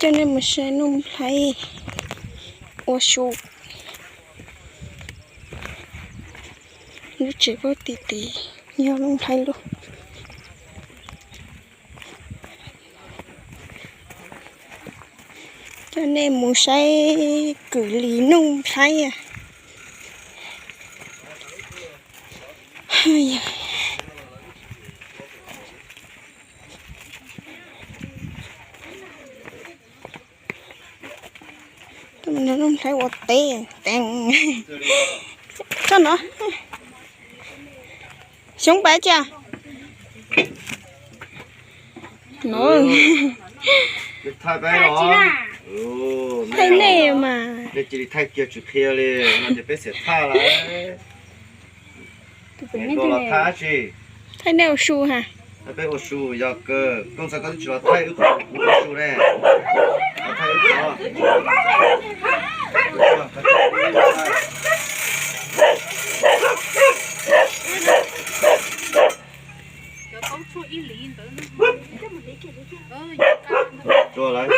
Coj nej mus saib Nuj Nplhaib ua su. Lub tsev puag tim tid yog Nuj Nplhaib lub. Coj nej mus saib kwv Lis Nuj Nplhaib. Nuj Nplhaib ua teb, teb tso no. Xyoob pab cia. No, thaij nej mas. Nej cia li thaij kiag tsis qhia li no ces peb xiam txhaj lawm. Thaij nej ua su ha. Peb ua su yog kawg, koj ntxhais koj twb tsis los thaij wb qhov ua su ne. Los thaij wb qhov. Tsuag lawm.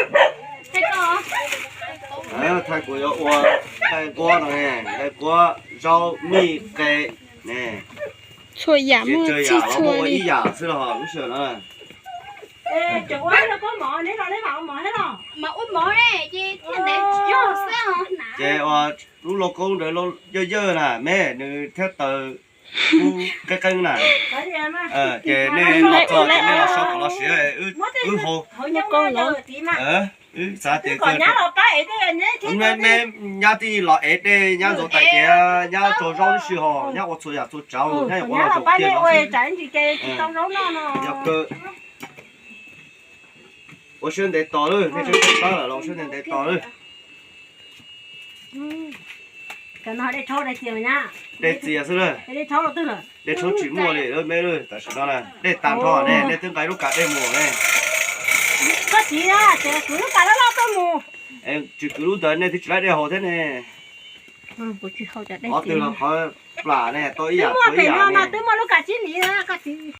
Thaij kuv yuav ua nqaij nquab no ne, nqaij nquab zaub mij qe ne. Txhua yam muaj txhij txhua li. Ib yam xwb los lub sij hawm no. Ces ua lub lauj kaub ntawd yawg yawg na me nws thiab taws kub qeeb qeeb na. Ces nej los txog ces nej los so kom los siav wb hau. Wb xav tias me nyab twb los ev dej nyab ntxuav tais tias nyab tso zaub tib si ho nyab ua txhua yam txhua tsav nyab yuav ua los zaum kiag no. Yog kawg. Ua siab ntev tos lawm, nej tseem pab lawm los ua siab ntev ntev tos lawm. Dej txias xwb na. Dej tshoob tsis muaj li lawm me lawm, tam sim no na dej tag nrho ne, nej twb nqa lub kav dej mus ne. Tsis kwv lub ntawd nej twb tsis laib dej haus thiab ne. Qhov twg los qhov plam ne, tau ib yam tau ib yam ne.